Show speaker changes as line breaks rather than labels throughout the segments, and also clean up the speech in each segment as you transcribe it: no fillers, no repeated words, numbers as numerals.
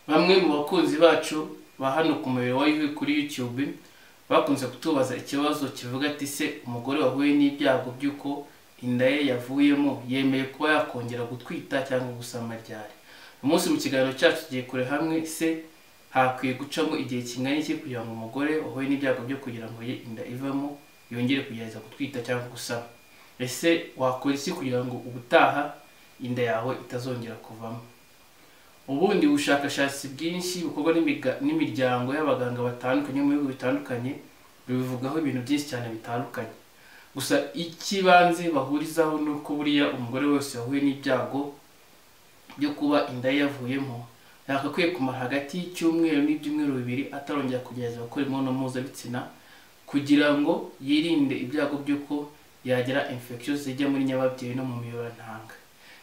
Bamwe mu bakunzi bacu ba hano ku mubiri wa Yuhi kuri YouTube bakunze kutubaza ikibazo kivuga ati: se umugore wahuye n'ibyago by'uko inda ye yavuyemo yemeye kuba yakongera gutwita cyangwa gusama ryari? Uyu munsi mu kiganiro cyacu tugiye kure hamwe se hakwiye gucamo igihe kingana iki kugira ngo umugore wahuye n'ibyago byo kugira ngo ye inda ivemo yongere kugerageza gutwita cyangwa gusama. Ese wakora iki kugira ngo ubutaha inda yawe itazongera kuvamo? Ubundi ubushakashatsi bwinshi bukorwa n'imiryango y'abaganga batandukanye mu bihugu bitandukanye bibivugaho ibintu byinshi cyane bitandukanye. Gusa icy'ibanze bahurizaho ni uko buriya umugore wese wahuye n'ibyago byo kuba inda ye yavuyemo yagakwiye kumara hagati y'icyumweru n'ibyumweru bibiri atarongera kugerageza gukora imibonano mpuzabitsina kugira ngo yirinde ibyago by'uko yagira infection zijya muri nyababyeyi no mu miyoborantanga.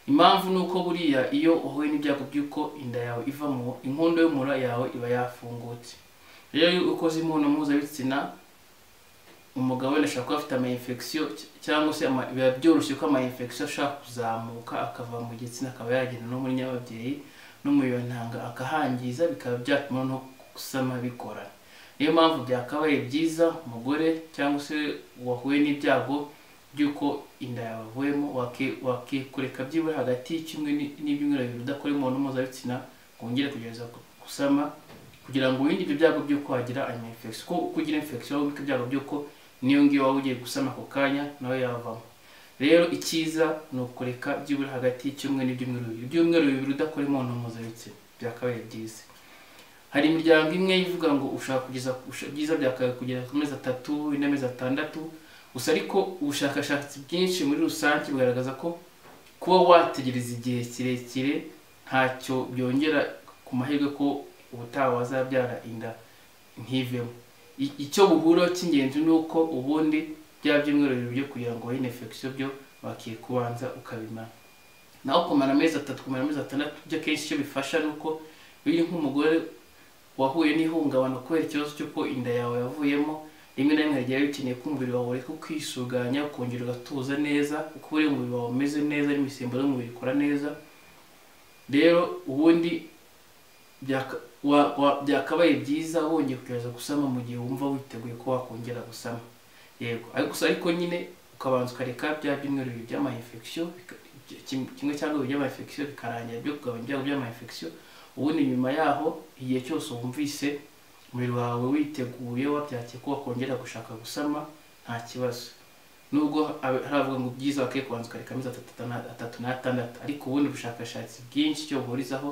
Impamvu ni uko buriya iyo uhuye n'ibyago by'uko inda yawe ivamo, inkondo y'umura yawe iba yafungutse. Rero iyo ukoze imibonano mpuzabitsina, umugabo wenda ashobora kuba afite ama infection cyangwa se biba byoroshye ko ama infection ashobora kuzamuka akava mu gitsina akaba yagenda no muri nyababyeyi no mu miyoborantanga akahangiza, bikaba byatuma no gusama bigorana. Niyo mpamvu byakabaye byiza umugore cyangwa se wahuye n'ibyago by'uko inda yawe yavuyemo wakikureka byibura hagati y'icyumweru n'ibyumweru bibiri udakora imibonano mpuzabitsina ngo wongere kugerageza gusama, kugira ngo wirinde ibyo byago by'uko wagira ama infection. Kuko uko ugira infection waba ufite ibyago by'uko niyo ngiyo waba ugiye gusama ako kanya nawe yavamo. Rero icyiza ni ukureka byibura hagati y'icyumweru n'ibyumweru bibiri, ibyumweru bibiri udakora imibonano mpuzabitsina byakabaye byiza. Hari imiryango imwe ivuga ngo ushaka kugeza byiza byakabaye kugera ku mezi 3 n'amezi 6. Gusa ariko ubushakashatsi bwinshi muri rusange bugaragaza ko kuba wategereza igihe kirekire ntacyo byongera ku mahirwe ko ubutaha wazabyara inda ntivemo. Icyo buhuraho cy'ingenzi ni uko ubundi bya byumweru bibiri byo kugira ngo wirinde infection byo wakiye kubanza ukabimara. Naho kumara amezi 3 kumara amezi 6 byo akenshi icyo bifasha ni uko biri nk'umugore wahuye n'ihungabana kubera ikibazo cy'uko inda yawe yavuyemo, rimwe na rimwe rigiye bikeneye ko umubiri wawe ureka ukisuganya ukongera ugatuza neza, kuko buriya umubiri wawe umeze neza n'imisemburo y'umubiri ikora neza. Rero ubundi byakabaye byiza wongeye kugerageza gusama mu gihe wumva witeguye ko wakongera gusama. Yego, ariko gusa ariko nyine ukabanza ukareka bya byumweru bibiri by'ama infection, kimwe cyangwa bibiri by'ama infection bikarangira byo kugabanya ibyago by'ama infection. Ubundi nyuma yaho igihe cyose wumvise umubiri wawe witeguye wabyakiye ko wakongera gushaka gusama nta kibazo. Nubwo haravuga ngo byiza wakwiye kubanza ukareka amezi 3 na 6, ariko ubundi ubushakashatsi bwinshi icyo buhurizaho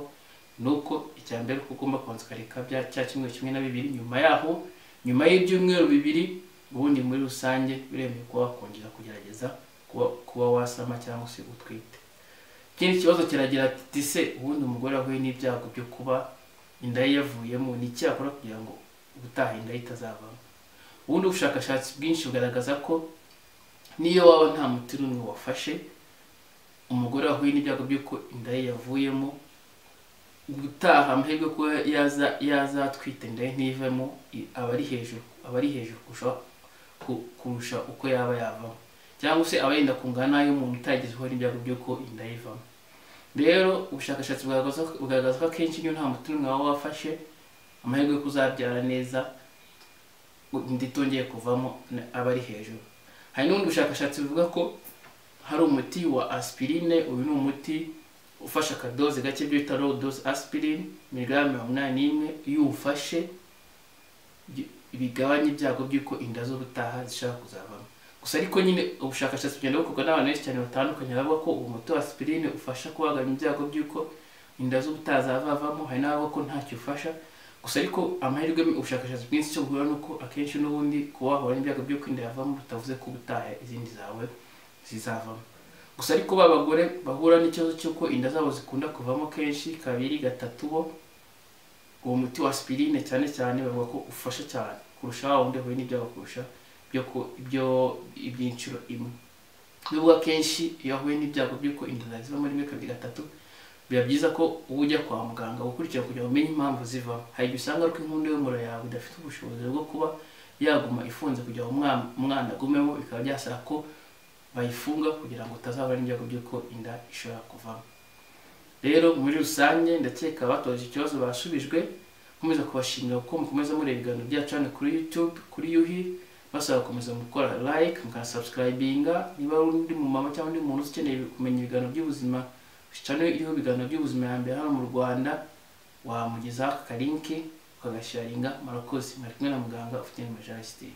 ni uko icya mbere uko ugomba kubanza ukareka bya cya cyumweru kimwe na bibiri, nyuma yaho nyuma y'ibyumweru bibiri ubundi muri rusange biremewe kuba wakongera kugerageza kuba wasama cyangwa se utwite. Ikindi kibazo kiragira ati: se ubundi umugore wahuye n'ibyago byo kuba inda ye yavuyemo ni iki yakora kugira ngo ubutaha inda ye itazavamo? Ubundi ubushakashatsi bwinshi bugaragaza ko niyo waba nta muti n'umwe wafashe, umugore wahuye n'ibyago by'uko inda ye yavuyemo, ubutaha amahirwe ko yazatwita inda ye ntivemo aba ari hejuru, aba ari hejuru kurusha uko yaba yavamo, cyangwa se aba yenda kungana n'ay'umuntu utagize uhura n'ibyago by'uko inda ye ivamo. Rero ubushakashatsi bugaragaza ko akenshi iyo nta muti n'umwe waba wafashe, amahirwe yo kuzabyara neza inda itongeye kuvamo aba ari hejuru. Hari n'ubundi bushakashatsi buvuga ko hari umuti wa aspirine. Uyu ni umuti ufasha akadoze gake byo bita low dose aspirin, miligramu 81, iyo uwufashe bigabanya ibyago by'uko inda z'ubutaha zishobora kuzavamo. Gusa ariko nyine ubushakashatsi bugenda bukorwa n'abantu benshi cyane batandukanye bavuga ko uwo muti wa aspirine ufasha kugabanya ibyago by'uko inda z'ubutaha zavavamo, hari n'abavuga ko ntacyo ufasha. Gusa ariko amahirwe ubushakashatsi bwinshi cyo buhura nuko akenshi n'ubundi kuba wahura n'ibyago by'uko inda yavamo bitavuze ko ubutaha izindi zawe zizavamo. Gusa ariko ba bagore bahura n'ikibazo cy'uko inda zabo zikunda kuvamo kenshi 2 3, bo uwo muti wa aspirine cyane cyane bavuga ko ufasha cyane kurusha wa wundi wahuye n'ibyago kurusha byo iby'inshuro imwe. Nubwo akenshi iyo wahuye n'ibyago by'uko inda zawe zivamo 1 2 3, biba byiza ko uba ujya kwa muganga gukurikira kugira ngo umenye impamvu zivamo. Hari igihe usanga ariko inkondo y'umura yawe idafite ubushobozi bwo kuba yaguma ifunze kugira ngo umwana agumemo, bikaba byasaba ko bayifunga kugira ngo utazahura n'ibyago by'uko inda ishobora kuvamo. Rero muri rusange ndakeka batoje ikibazo bashubijwe. Nkomeza kubashimira kuko mukomeza mureba ibiganiro byacu hano kuri YouTube, kuri Yuhi, basaba gukomeza gukora like, mukanasubscribinga. Niba ari undi mumama cyangwa undi muntu ukeneye kumenya ibiganiro by'ubuzima, channel iriho ibiganiro by'ubuzima ya mbere hano mu Rwanda, wamugezaho aka kalinki ukagasharinga. Murakoze, mwari kumwe na muganga ufite Majestic.